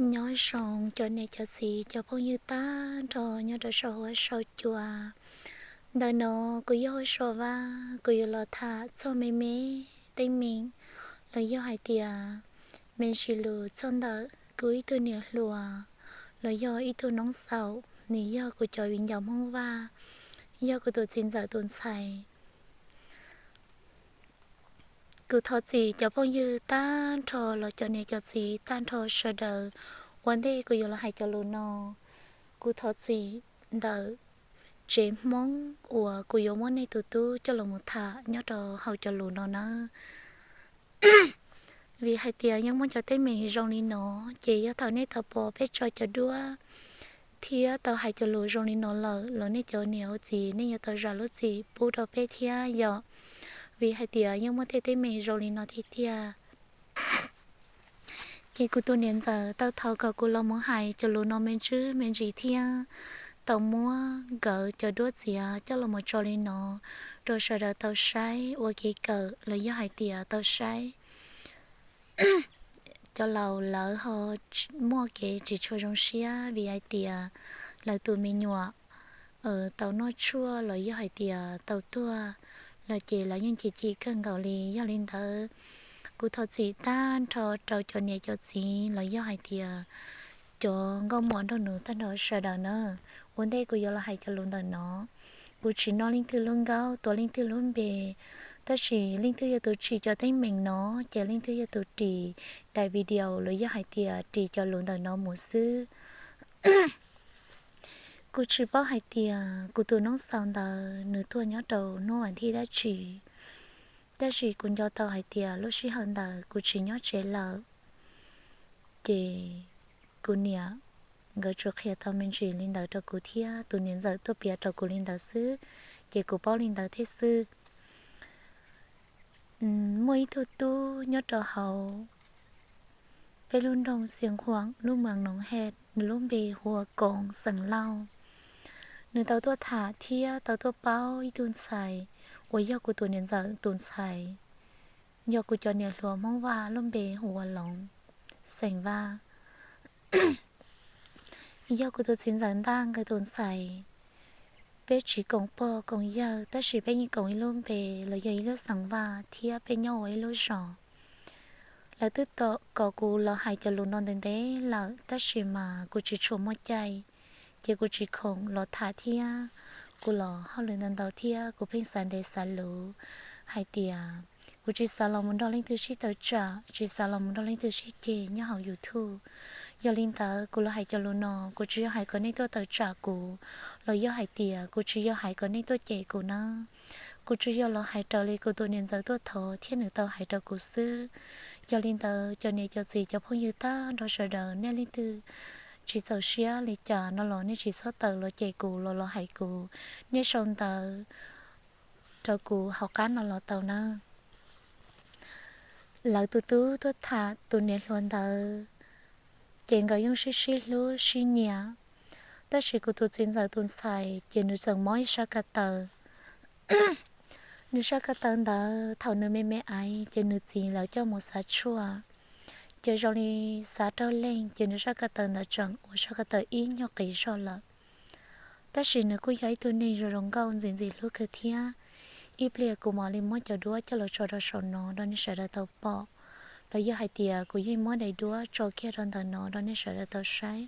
Nyob zoo cov niam cov txiv cov phooj ywg tag nrho nyob rau saum huab saum cua. Ntawm no kuv yog Huab Sau Vaj, kuv yuav los tham txog me me teeb meem los yog hais tias me ntsis lus txog ntawm kuv ib tug niam hluas los yog ib tug noob xaum, nws yog kuv cov viv ncaus Hmoob Vaj, yog kuv tus txiv ntxawm tus ntxhais. Kuv thov txim cov phooj ywg tag nrho los cov niam cov txiv tag nrho sawv daws. Ua ntej kuv yuav los hais cov lus no, kuv thov txim ntawm tsev Hmoob uas kuv yuav muab nej tus tub coj los mus tham nyob rau hauv cov lus no nawb. Vim hais tias yeej muaj cov teeb meem zoo li no, ces yog thaum nej tau pom peb tso cov duab thiab tau hais cov lus zoo li no lawm los nej cov niam ua txiv nej yuav tau zam lub txim pub rau peb thiab yom. Vim hais tias yeej muaj tej teeb meem zoo li no tiag tiag. Ces kuv tus niam ntxawm tau thov kom kuv los mus hais cov lus no me ntsis me ntsis thiab tau muab nkawd cov duab txiav coj los mus tso li no rau sawv daws tau saib ua kev kawm los yog hais tias tau saib cov laus lawv ho muaj kev tsis tshua zoo siab vim hais tias lawv tus me nyuam tau noj tshuaj los yog hais tias tau tuag los ces lawv yeej chim chim kawg nkaus li. Yog li ntawd, kuv thov txim tag nrho rau cov niam cov txiv los yog hais tias cov nkauj muam nraug nus tag nrho sawv daws na. Ua ntej kuv yuav los hais cov lus ntawm no, kuv tsis noj leej twg lub nkaub tuav leej twg lub npe, tab sis leej twg yog tus tsim cov teeb meem no ces leej twg yog tus ris daim video los yog hais tias ris cov lus ntawm no mus xwb. Kuv tsis paub hais tias kuv tus noob xaus ntawd nws tuag nyob rau hnub vas thib dab tsi, tab sis kuv nco tau hais tias lub sij hawm ntawd kuv tsis nyob tsev lawm. Ces kuv niam nkawd tsuas qhia tau me ntsis li ntawd rau kuv thiab tus niam ntxawm tuaj piav rau kuv li ntawd xwb, ces kuv paub li ntawd thiab xwb. Muaj ib tug tub nyob rau hauv peb lub nroog Xiav Khuam lub moos Noov Hej, nws lub npe hu ua Koos xeem Lauj. Nws tau tuaj tham thiab tau tuaj paub ib tug ntxhais uas yog kuv tus niam ntxawm tus ntxhais, yog kuv cov niam hluas Hmoob Vaj, lub npe hu ua Loov xeem Vaj. Yog kuv tus txiv ntxawm Ntaj nkawd tus ntxhais. Peb tsis koom pog koom yawg tab sis peb yeej koom ib lub npe los yog ib lub xeem Vaj thiab peb nyob ua ib lub zos. Lawv twb kom kuv los hais cov lus no ntev ntev lawm tab sis mas kuv tsis tshua muaj caij, ces kuv tsis khoom los tham thiab. Kuv los hauj lwm ntau ntau thiab kuv pheej xav ntev xav luv hais tias kuv tsis xav los mus nrog leej twg sib tawm tsam, tsis xav los mus nrog leej twg sib ceg nyob hauv YouTube. Yog li ntawd kuv los hais cov lus no kuv tsis yog hais kom nej tuaj tawm tsam kuv, los yog hais tias kuv tsis yog hais kom nej tuaj cem kuv na. Kuv tsuas yog los hais raws li kuv tus niam ntxawm tuaj thov thiab nws tau hais rau kuv xwb. Yog li ntawd cov niam cov txiv cov phooj ywg tag nrho sawv daws nej leej twg tsis txaus siab li cas no los nej tsis txhob tawm los cem kuv los los hais kuv, nej sau ntawv rau kuv hauv qab no los tau na. Lawv tus tub tuaj tham tus niam hluas ntawd, ces nkawd yeej sib sib hlub sib nyiam. Tab sis kuv tus txiv ntxawm tus ntxhais ces nws tseem mob ib sab ka taw. Nws sab ka taw ntawd thaum nws me me aiv ces nws txiv lawv coj mus xav tshuaj, ces zoo li xav raug leej ces nws sab ka taw ntawd tseem ua sab ka taw ib nyuag qis zog lawm. Tab sis nws kuj yog ib tug neeg zoo zoo nkauj ntxim ntxim hlub kawg thiab. Ib pliag kuv mam li muab cov duab coj los tso rau saum no rau nej sawv daws tau pom, los yog hais tias kuv yeej muab daim duab tso kiag rau ntawm no rau nej sawv daws tau saib.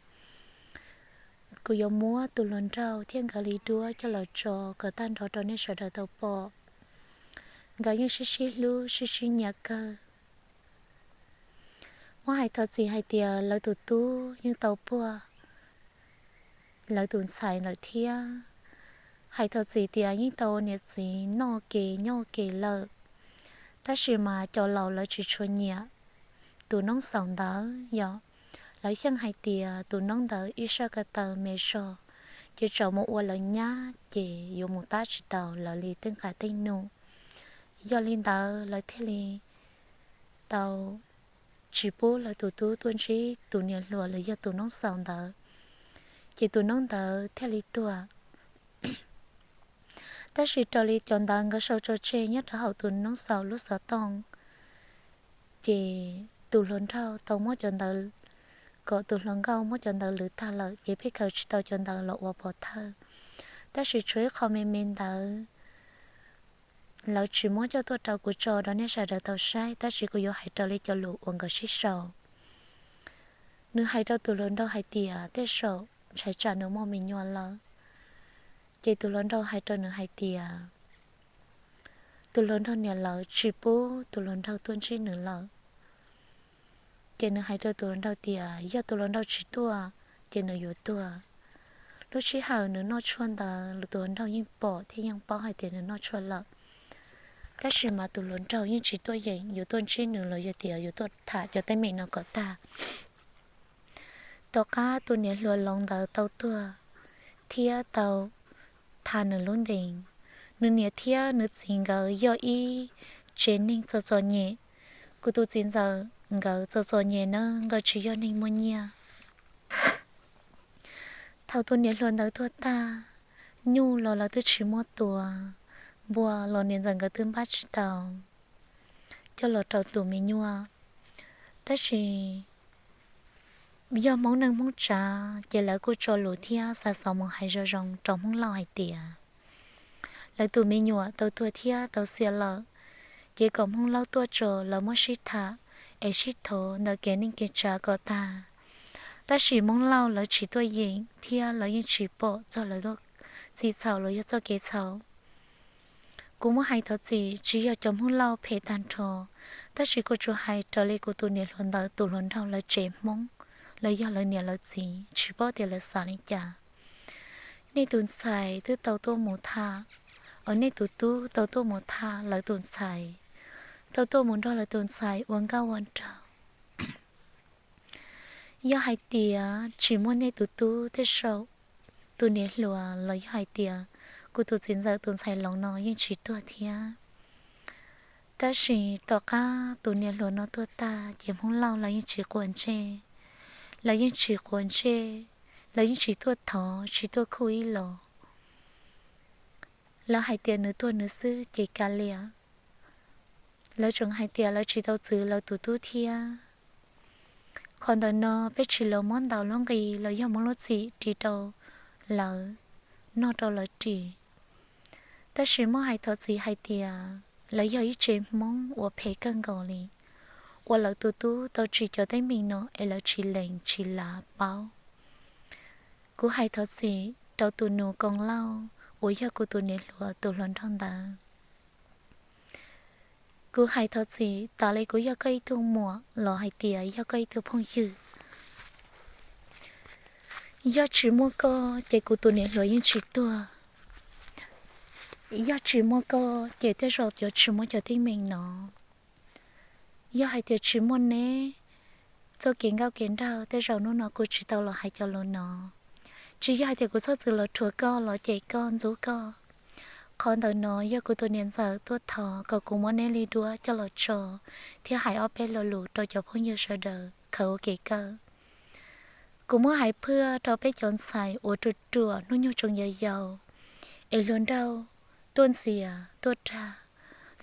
Kuv yuav muab tus hluas nraug thiab nkawd li duab coj los tso kom tag nrho rau nej sawv daws tau pom. Nkawd yeej sib sib hlub sib sib nyiam kawg. Muab hais thov txim hais tias lawv tus tub yeej tau puag lawv tus ntxhais lawm thiab. Hais thov txim tias yeej tau niam txiv noj ke nyob ke lawm, tab sis mas cov laus lawv tsis tshua nyiam tus noob xaus ntawd yom. Lawv xyeej hais tias tus noob ntawd ib sab ka taw me zog, ces tsaus mus ua lawv nyab ces yuav mus tab tsis tau lawv li tej nqa tej num. Yog li ntawd lawv thiaj li tau tsis pub lawv tus tub tuaj ntsib tus niam hluas los yog tus noob xaus ntawd, ces tus noob ntawd thiaj li tuag. Tab sis raws li cov ntawv nkawd sau tso tseg nyob rau hauv tus noob xaus lub xov tooj, ces tus hluas nraug tau muab cov ntawv kom tus hluas nkauj muab cov ntawd lwv tag lawm ces pheej khaws tsis tau cov ntawd los ua pov thawj. Tab sis tshuav ib qho me me ntawd lawv tsis muab coj tuaj rau kuv tso rau nej sawv daws tau saib, tab sis kuv yuav hais raws li cov lus uas nkawd sib sau. Nws hais rau tus hluas nraug hais tias tej zaum ntshai tsam nws muaj me nyuam lawm. Ces tus hluas nraug hais rau nws hais tias tus hluas nraug niam lawv tsis pub tus hluas nraug tuaj ntsib nws lawm. Ces nws hais rau tus hluas nraug tias yog tus hluas nraug tsis tuaj ces nws yuav tuag. Lub sij hawm nws noj tshuaj ntawd los tus hluas nraug yeej pom thiab yeej paub hais tias nws noj tshuaj lawm. Tab sis mas tus hluas nraug yeej tsis tuaj yeem yuav tuaj ntsib nws los yog tias yuav tuaj tham cov teeb meem no kom tag. Tom qab tus niam hluas loov ntawd tau tuag thiab tau tham nws lub ntees, nws niam thiab nws txiv nkawd yog ib tsev neeg txom txom nyem. Kuv tus txiv ntxawm nkawd txom txom nyem na, nkawd tsis yog neeg muaj nyiaj. Thaum tus niam hluas ntawd tuag tag, nyuj los lawv twb tsis muaj tua, npua los niam ntxawm nkawd twb npaj tsis tau coj los rau tus me nyuam. Tab sis yog Hmoob neej Hmoob tsav ces lawv kuj tso lus thiab xa xov mus hais zoo zoo rau Hmoob Lauj hais tias lawv tus me nyuam tau tuag thiab tau xiam lawm, ces kom Hmoob Lauj tuaj tso lawv muab sib tham es sib thov ntawm kev neej kev tsav kom tag. Tab sis Hmoob Lauj lawv tsis tuaj yeem thiab lawv yeej tsis pom txog lawv txoj kev txhaum los yog txoj kev txhaum. Kuv muab hais thov txim tsis yog cov Hmoob Lauj phem tag nrho, tab sis kuv tsuas hais raws li kuv tus niam hluas ntawd tus hluas nraug lawv tsev Hmoob, lawv yog lawv niam lawv txiv tsis paub tias lawv xav li cas. Nej tus ntxhais twb tau tuaj mus tham, nej tus tub tau tuaj mus tham lawv tus ntxhais, tau tuaj mus nrog lawv tus ntxhais ua nkauj ua nraug. Yog hais tias tsis muaj nej tus tub tej zaum tus niam hluas los yog hais tias kuv tus txiv ntxawm tus ntxhais loov no yeej tsis tuag thiab. Tab sis tom qab tus niam hluas no tuag tag ces Hmoob Lauj lawv yeej tsis quav ntsej, lawv yeej tsis quav ntsej, lawv yeej tsis tuaj thov tsis tuaj khuj ib los. Lawv hais tias nws tuag nws xwb ces kav liam. Lawv tseem hais tias lawv tsis tau txwv lawv tus tub thiab. Qhov ntawm no peb tsis los muab ntaus lub nqi los yog muab lub txim ris rau lawv, noj rau lawv ris. Tab sis muab hais thov txim hais tias lawv yog ib tsev Hmoob uas phem kawg nkaus li, uas lawv tus tub tau tsim cov teeb meem no es lawv tsis lees tsis lav paub. Kuv hais thov txim rau tus nus Koo Lauj uas yog kuv tus niam hluas tus hluas nraug ntawd. Kuv hais thov txim tas li kuv yog koj ib tug muam los hais tias yog koj ib tug phooj ywg. Yog tsis muaj koj ces kuv tus niam hluas yeej tsis tuag. Yog tsis muaj koj ces tej zaum yuav tsis muaj cov teeb meem no. Yog hais tias tsis muaj neb, txoj kev nkauj kev nraug tej zaum hnub no kuv tsis tau los hais cov lus no. Tsis yog hais tias kuv txhob txwm los rhuav koj los cem koj ntxub koj. Qhov ntawm no yog kuv tus niam ntxawm tuaj thov kom kuv muab neb li duab coj los tso thiab hais ob peb lo lus rau cov phooj ywg sawv daws khaws ua kev kawm. Kuv muab hais phwaj rau peb cov ntxhais uas ruam ruam hnub nyoog tseem yau yau, es hluas nraug tuaj ntxias tuaj dag,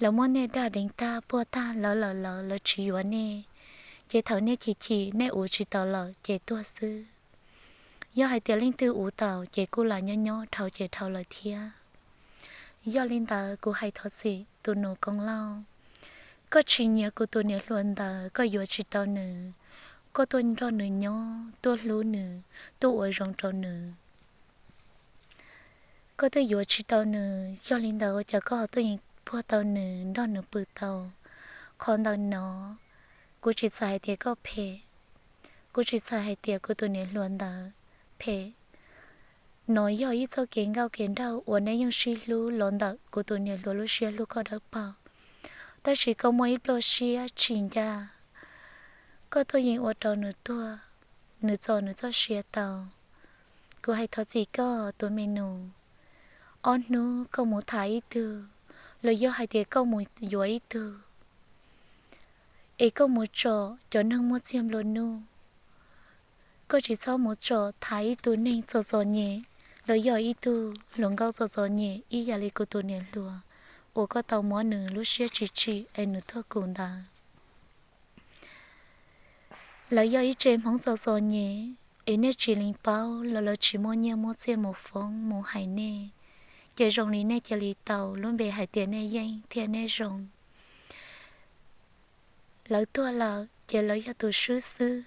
lawv muab nej dag deev tag puag tag lawv lawm lawv lawv tsis yuav nej, ces thaum nej chim chim nej uv tsis tau lawm ces tuag xwb. Yog hais tias leej twg uv tau ces kuj lam nyob nyob dhau ces dhau lawm thiab. Yog li ntawd kuv hais thov txim tus nus Koo Lauj, koj tsis nyiam kuv tus niam hluas ntawd koj yuav tsis tau nws, koj tuaj nrog nws nyob tuaj hlub nws tuaj ua zoo rau nws. Koj twb yuav tsis tau nws, yog li ntawd ua cas koj ho tuaj yeem puag tau nws nrog nws pw tau? Qhov ntawm no kuv tsis txhais hais tias koj phem, kuv tsis txhais hais tias kuv tus niam hluas ntawd phem. No yog ib txoj kev nkauj kev nraug uas neb yeej sib hlub los ntawm kuv tus niam hluas lub siab hlub koj dawb paug. Tab sis koj muaj ib pluaj siab tsis ncaj, koj tuaj yeem ua rau nws tuag, nws txo nws txoj sia tau. Kuv hais thov txim koj tus me nus, ob hnub koj mus tham ib tug, los yog hais tias koj mus yuav ib tug, es koj mus tsom cov neeg muaj txiag nplua nuj, koj tsis txhob mus tsom tham ib tug neeg txom txom nyem, los yog ib tug hluas nkauj txom txom nyem ib yam li kuv tus niam hluas uas koj tau muab nws lub siab tsis tsim es nws tuag kum ntawd. lawv yog ib tse Hmoob txom txom nyem, es nej tsis lees paub los lawv tsis muaj nyiaj muaj txiaj mus foob mus hais nej, ces zoo li nej cia li tau lub npe hais tias nej yeej thiab nej zoo. Lawv tuag lawm ces lawv yog tus swb xwb,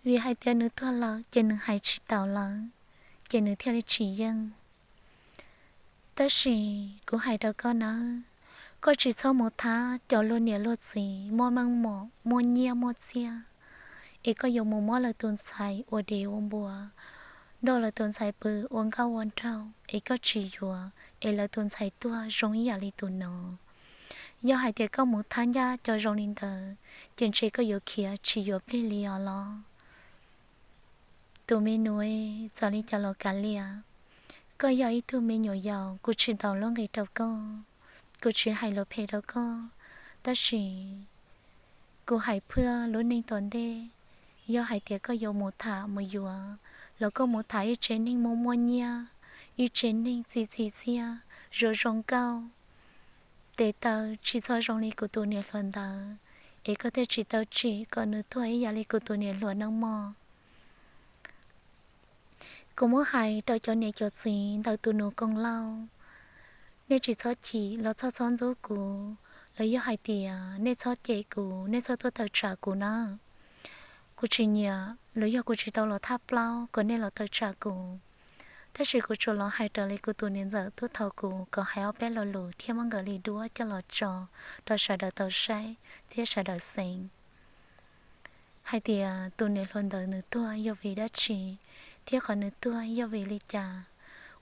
vim hais tias nws tuag lawm ces nws hais tsis taus lawm, ces nws thiaj li tsis yeej. Tab sis kuv hais rau koj nawb, koj tsis txhob mus thab cov luag niam luag txiv muaj meej mom muaj nyiaj muaj txiaj, es koj yuav mus muab lawv tus ntxhais ua dev ua npua, nrog lawv tus ntxhais pw ua nkauj ua nraug, es koj tsis yuav, es lawv tus ntxhais tuag zoo ib yam li tus no. Yog hais tias koj mus thab ncaj cov zoo li ntawd, ces ntshe koj yuav khiav tsis yuav plig li os los. Tus me nus, txawm li cas los kav liam, koj yog ib tug me nyuam yaus, kuv tsis ntaus lub nqi rau koj, kuv tsis hais lus phem rau koj, tab sis kuv hais phwj lub neej tom ntej. Yog hais tias koj yuav mus tham mus yuav, los koj mus tham ib tsev neeg muaj muaj nyiaj, ib tsev neeg txi txi txiaj, zoo zoo nkauj, tes taw tsis txhob zoo li kuv tus niam hluas ntawd, es koj thiaj tsis tau tsim kom nws tuag ib yam li kuv tus niam hluas nawb mog. Kuv muab hais rau cov niam cov txiv ntawm tus nus koos lauj, nej tsis txhob chim los txhob txhob ntxub kuv, los yog hais tias nej txhob cem kuv, nej txhob tuaj tawm tsam kuv na. Kuv tsis nyiam los yog kuv tsis tau los thab plaub kom nej los tawm tsam kuv. Tab sis kuv tsuas los hais raws li kuv tus niam ntxawm tuaj thov kuv kom hais ob peb lo lus thiab muab nkawd li duab coj los tso rau sawv daws tau saib thiab sawv daws xeev hais tias tus niam hluas ntawd nws tuag yog vim dab tsi, thiab qhov nws tuag yog vim li cas.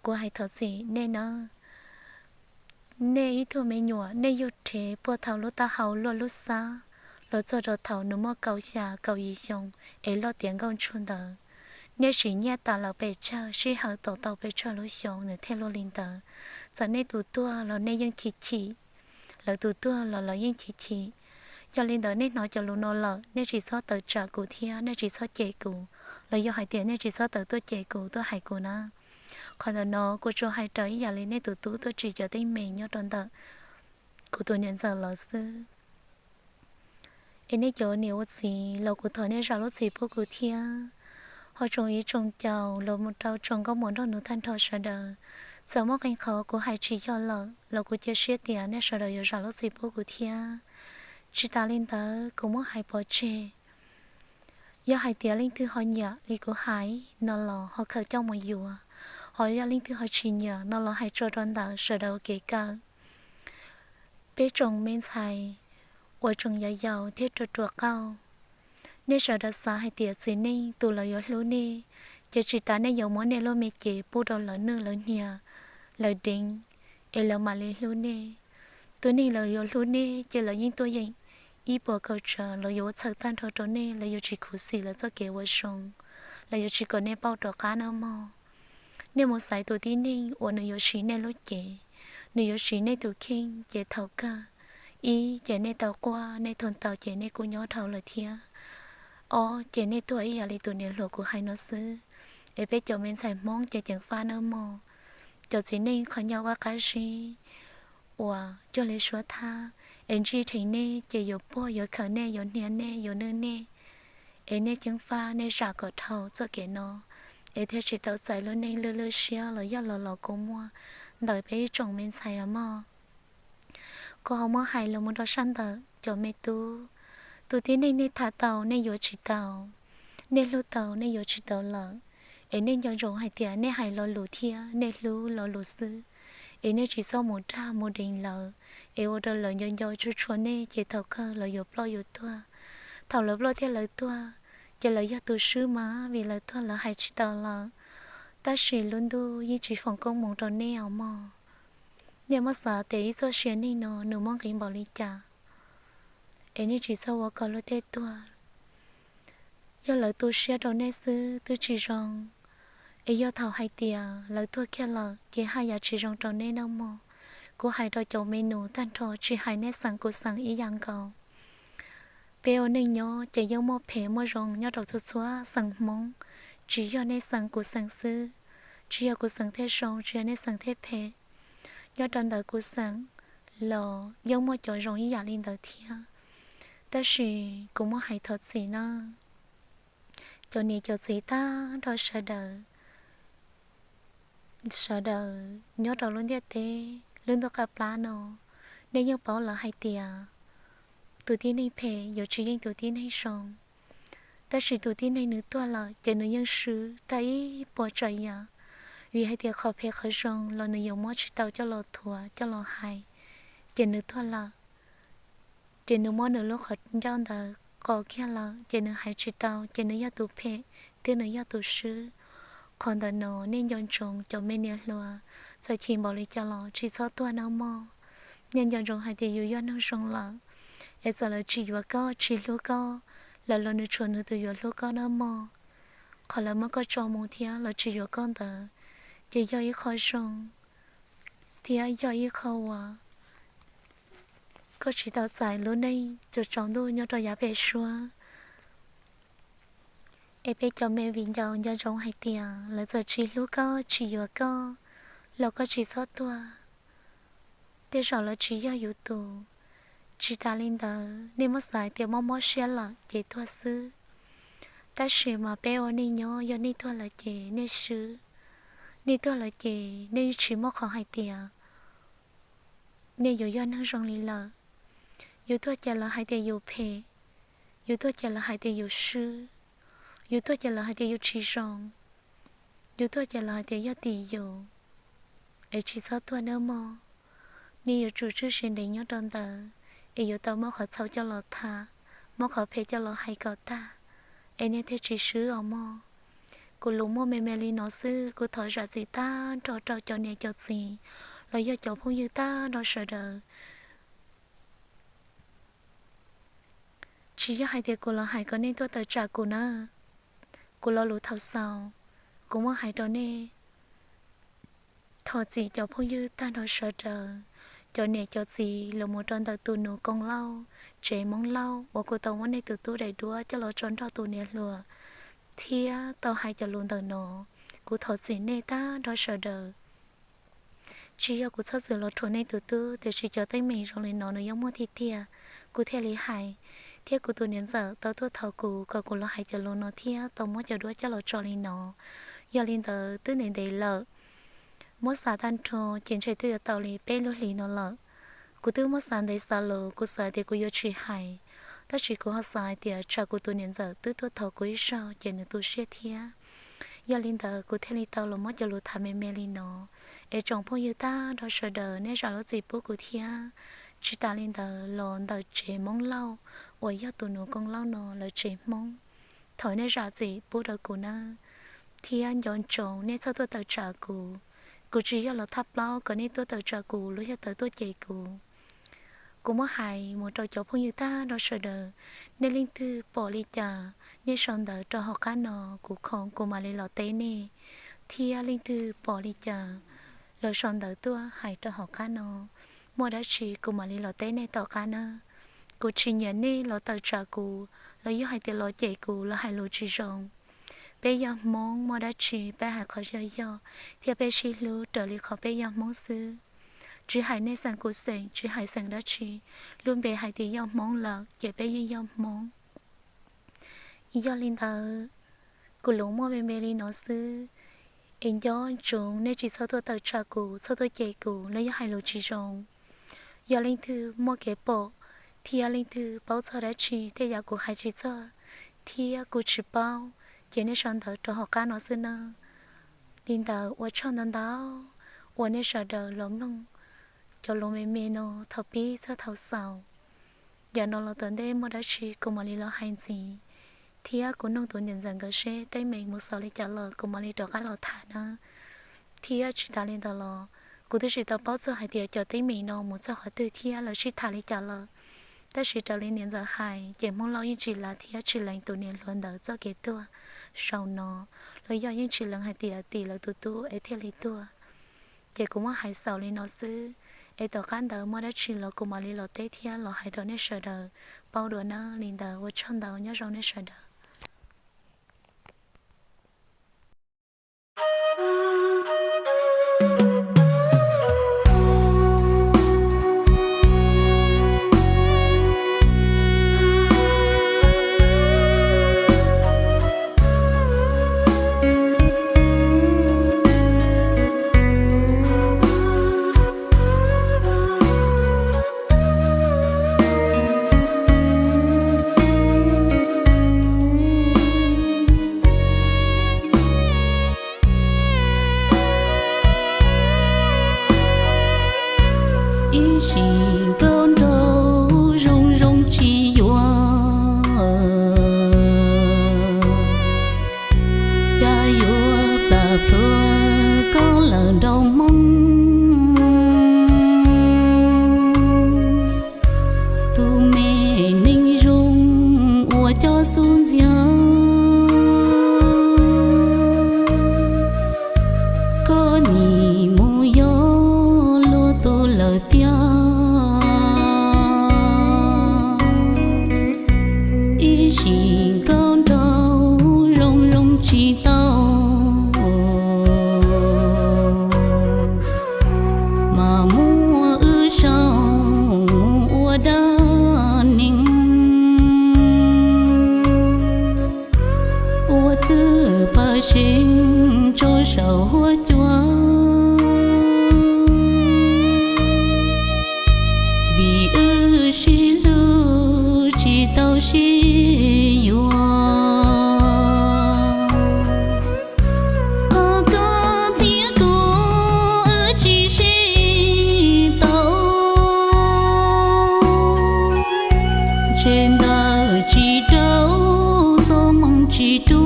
Kuv hais thov txim nej nawb. Nej ib tug me nyuam, nej yug rhev puag thaum lub taub hau luaj lub xab los txog rau thaum nws muaj kaum xya kaum yim xyoo es loj tiav nkauj ntsuag ntawd. Nej siv nyiaj tas lawm pes tsawg, sij hawm tom tau pes tsawg lub xyoo nws thiaj luaj li ntawd. Txawm nej tus tuag los nej yeej chim chim, lawv tus tuag los lawv yeej chim chim. Yog li ntawd nej hnov cov lus no lawm, nej tsis txhob tawm tsam kuv thiab nej tsis txhob cem kuv, los yog hais tias nej tsis txhob tawm tuaj cem kuv, tuaj hais kuv na. Qhov ntawm no kuv tsuas hais raws ib yam li nej tus tub tuaj tsim cov teeb meem nyob rau ntawm kuv tus niam ntxawm lawv xwb. Es nej cov niam ua txiv los kuv thov nej zam lub txim pub kuv thiab. Ho tsoom viv tsoom caus los mus rau tsoom nkauj muam nraug nus tag nrho sawv daws, txawm muaj qee qhov kuv hais tsis yog lawm los kuv cia siab tias nej sawv daws yuav zam lub txim pub kuv thiab. Tsis tas li ntawd kuv muab hais pov tseg. Yog hais tias leej twg ho nyiam li kuv hais no los ho khaws coj mus yuav, ho yog leej twg ho tsis nyiam no los hais tso rau ntawm sawv daws ua kev kawm. Peb tsoom me ntxhais uas tseem yau yau thiab ruam ruam qauj, nej sawv daws xav hais tias txiv neej tus lawv yuav hlub nej, ces tsis tas nej yuav muab nej lub me cev pub rau lawv nwj lawv hnia, lawv deev, es lawv mam li hlub nej. Tus neeg lawv yuav hlub nej ces lawv yeej tuaj yeem ib puas kaum tsawv, lawv yuav ua txhawm tag nrho rau nej, lawv yuav tsis khuv xim lawv txoj kev ua zoo, lawv yuav tsis kom nej pauj rov qab nawb mog. Nej mus xaiv tus tib neeg uas nws yuav siv nej lub cev, nws yuav siv nej tus kheej ces thaum kawg, ib ces nej tau quaj, nej thoo tau ces nej kuj nyob dhau lawm thiab. Ob ces nej tuag ib yam li tus niam hluas kuv hais no xwb. Es peb cov me ntxhais Hmoob ces ceev faj nawb mog. Cov txiv neej qhov ncauj vaj qab zib uas cuag li suab thab, es ntsib dheev nej ces yuav puag yuav khawm nej yuav hnia nej yuav nwj nej. Es nej ceev faj nej zam kom dhau txoj kev no, es thiaj tsis tau txais lub neej lwj lwj siab los yog los los kua muag ntawm peb ib tsoom me ntxhais os mog. Kuv ho muab hais los mus rau sab ntawm cov me tub, tus tib neeg nej tham tau nej yuav tsis tau, nej hlub tau nej yuav tsis tau lawm. Es nej nco ntsoov hais tias nej hais lo lus thiab nej hlub lo lus xwb, es nej tsis txhob mus dag mus deev lawv, es ua rau lawv nco nco tsuj tshua nej ces thaum kawg lawv yuav ploj yuav tuag. Thaum lawv ploj thiab lawv tuag, ces lawv yog tus swb mas vim lawv tuag lawv hais tsis tau lawm. Tab sis lub ntuj yeej tsis foom koob hmoov rau nej os mog. Nej muab xav tias ib txoj sia neej no nws muaj nqis npaum li cas, es nej tsis txhob ua kom luag tej tuag. Yog lawv tu siab rau nej xwb twb tsis zoo, es yog thaum hais tias lawv tuag kiag lawm ces haj yam tsis zoo rau nej nawb mog. Kuv hais rau cov me nus tag nrho tsis hais nej xeem kuv xeem ib yam nkaus. Peb ua neej nyob ces yeej muaj phem muaj zoo nyob rau txhua txhua xeem Hmoob, tsis yog nej xeem kuv xeem xwb, tsis yog kuv xeem thiaj zoo tsis yog nej xeem thiaj phem. Nyob rau ntawm kuv xeem los yeej muaj cov zoo ib yam li ntawd thiab. Tab sis kuv muab hais thov txim nawb, cov niam cov txiv tag nrho sawv daws, sawv daws nyob rau lub ntiaj teb lub ntuj qab plab no, nej yeej paub lawm hais tias tus tib neeg phem yuav tsis yeej tus tib neeg zoo. Tab sis tus tib neeg nws tuag lawm ces nws yeej swb tag ib puas tsav yam, vim hais tias qhov phem qhov zoo los nws yuav muab tsis tau coj los thuam coj los hais, ces nws tuag lawm. Ces nws muab nws lub qhov ncauj ntawd qo kiag lawm ces nws hais tsis tau, ces nws yog tus phem thiab nws yog tus swb. Qhov ntawm no nej nco ntsoov cov me niam hluas, txawm chim npaum li cas los tsis txhob tuag nawb mog. Nej nco ntsoov hais tias yus yog neeg zoo lawm, es txawm lawv tsis yuav koj tsis hlub koj, lawv los nws tshuav nws tus yuav hlub koj nawb mog. Qhov lawv muab koj tso mus thiab lawv tsis yuav koj ntawd, ces yog ib qho zoo thiab yog ib qho uas koj tsis tau txais lub neej tsaus ntuj nyob rau yav pem suab. Es peb cov me viv ncaus nco ntsoov hais tias lawv txawm tsis hlub koj tsis yuav koj los koj tsis txhob tuag. Tej zaum lawv tsis yog yus tus. Tsis tas li ntawd nej muab xav hais tias mob mob siab lawm ces tuag xwb. Tab sis mas peb ua neej nyob yog nej tuag lawm ces nej swb. Nej tuag lawm ces nej yeej tsis muaj qhov hais tias nej yuav yog neeg zoo li lawm. Yus tuag ces lawv hais tias yus phem, yus tuag ces lawv hais tias yus swb, yus tuag ces lawv hais tias yus tsis zoo, yus tuag ces lawv hais tias yog tim yus. Es tsis txhob tuag nawb mog. Nej yuav tsum tswj siab ntev nyob rau ntawd, es yuav tau muab qhov txhaum coj los tham, muab qhov phem coj los hais kom tag, es nej thiaj tsis swb os mog. Kuv lus muaj me me li no xwb, kuv thov zam txim tag nrho rau cov niam cov txiv los yog cov phooj ywg tag nrho sawv daws. Tsis yog hais tias kuv los hais kom nej tuaj tawm tsam kuv na. Kuv lo lus thaum xaus, kuv muab hais rau nej thov txim cov phooj ywg tag nrho sawv daws, cov niam cov txiv los mus rau ntawm tus nus Koob Lauj, tsev Hmoob Lauj uas kuv tau muab nej tus tub daim duab coj los tso nrog tus niam hluas thiab tau hais cov lus ntawm no. Kuv thov txim nej tag nrho sawv daws. Tsis yog kuv txhob txwm los rhuav nej tus tub, tiam sis cov teeb meem zoo li no nws yeej muaj tiag tiag, kuv thiaj li hais. Thiab kuv tus niam ntxawm tau tuaj thov kuv kom kuv los hais cov lus no thiab tau muab cov duab coj los tso li no. Yog li ntawd twb ntev ntev lawm, muab xav tag nrho ces ntshe twb yuav tau li peb lub hlis no lawm. Kuv twb muab xav ntev xav laus, kuv xav tias kuv yuav tsis hais, tab sis kuv ho xav hais tias tsam kuv tus niam ntxawm twb tuaj thov kuv ib zaug ces nws tu siab thiab. Yog li ntawd kuv thiaj li tau los muab cov lus tham me me li no, es tsoom phooj ywg tag nrho sawv daws nej zam lub txim pub kuv thiab. Tsis tas li ntawd los ntawm tsev Hmoob Lauj uas yog tus nus Koob Lauj no lawv tsev Hmoob, thov nej zam txim pub rau kuv nawb, thiab nco ntsoov nej txhob tuaj tawm tsam kuv. Kuv tsis yog los thaj plaub kom nej tuaj tawm tsam kuv los yog tawm tuaj cem kuv. Kuv muab hais mus rau cov phooj ywg tag nrho sawv daws, nej leej twg pom li cas nej sau ntawv rau hauv qab no, kuv khoom kuv mam li los teb nej. Thiab leej twg pom li cas los sau ntawv tuaj hais rau hauv qab no, muaj dab tsi kuv mam li los teb nej tom qab nawb. Kuv tsis nyiam nej los tawm tsam kuv los yog hais tias los cem kuv los hais lus tsis zoo. Peb yog Hmoob, muaj dab tsi peb hais qhov yog yog thiab peb sib hlub raws li qhov peb yog Hmoob xwb. Tsis hais nej xeem kuv xeem, tsis hais xeem dab tsi, lub npe hais tias yog Hmoob lawm ces peb yeej yog Hmoob. Yog li ntawd, kuv lus muaj me me li no xwb, es nco ntsoov nej tsis txhob tuaj tawm tsam kuv, txhob tuaj cem kuv los yog hais lus tsis zoo. Yog leej twg muaj kev pom thiab leej twg paub txog dab tsi tej yam kuv hais tsis txog thiab kuv tsis paub, ces nej sau ntawv rau hauv qab no xwb nawb. Li ntawd ua tsaug ntau ntau uas nej sawv daws los mloog cov lus me me no thaum pib txog thaum xaus. Yam no los tom ntej muaj dab tsi kuv mam li los hais ntxiv, thiab kuv noog tus niam ntxawm nkawd seb teeb meem mus xaus li cas lawm kuv mam li rov qab los tham nawb. Thiab tsis tas li ntawd los, kuv twb tsis tau paub txog hais tias cov teeb meem no mus txog qhov twg thiab lawv sib tham li cas lawm. Tab sis raws li niam ntxawm hais ces Hmoob Lauj yeej tsis lav thiab tsis lees tus niam hluas ntawd txoj kev tuag zaum no, los yog yeej tsis lees hais tias tim lawv tus tub es thiaj li tuag. Ces kuv muab hais xaus li no xwb, es tom qab ntawd muaj dab tsi los kuv mam li los teb thiab los hais rau nej sawv daws paub dua nawb. Li ntawd ua tsaug ntau, nyob zoo nej sawv daws. tus ntxhias, koj nim mus yos luag tus lawm tiag. Ib sim nkauj nraug zoo zoo tsis tau, mas muab wb sau mus ua dab neeg, ua txwj pawg seev tso saum huab cua. Vim wb sib hlub tsis tau sib yuav, qhov koj thiab kuv wb tsis sib tau, ntshe ntawm tsis raug txoj hmoo tsis tu,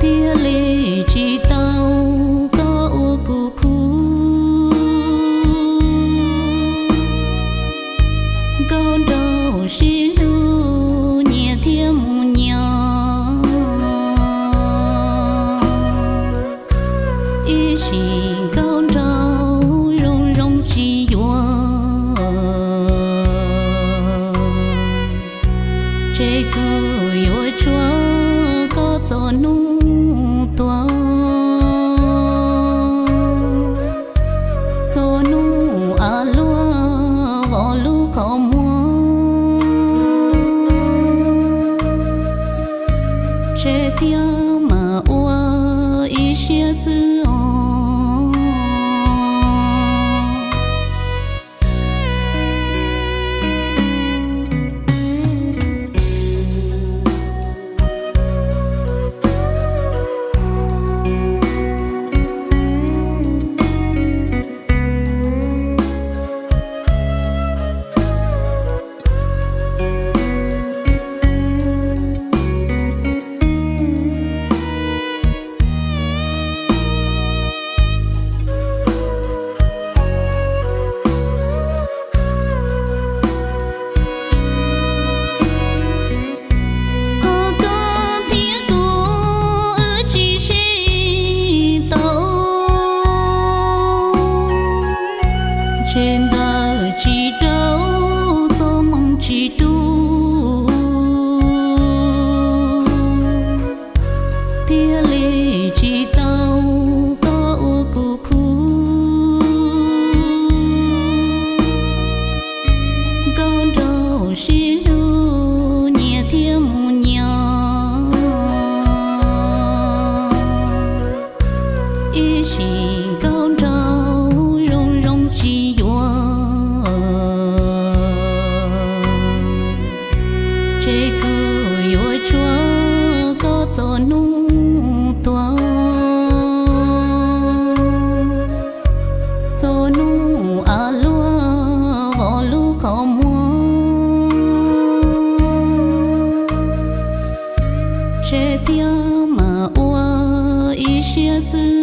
thiaj li tsis tau koj ua kuv khub. Nkauj nraug sib hlub nyias thiaj mus nyias, ib sim nkauj nraug zoo zoo tsis yuav, ces kuv yuav tsuas koj txog hnub tuag. Txog hnub av luaj vov lub qhov muag, tseg thiab mam ua ib siab xwb os. Qhov koj thiab kuv wb tsis sib tau, ntshe ntawm tsis raug txoj hmoo tsis tu, thiaj li tsis tau koj ua kuv khub. Nkauj nraug sib hlub nyias thiaj mus nyias, ib sim nkauj nraug zoo zoo tsis yuav, ces kuv yuav tsuas koj txog hnub tuag. Txog hnub av luaj vov lub qhov muag, tseg thiab mam ua ib siab xwb.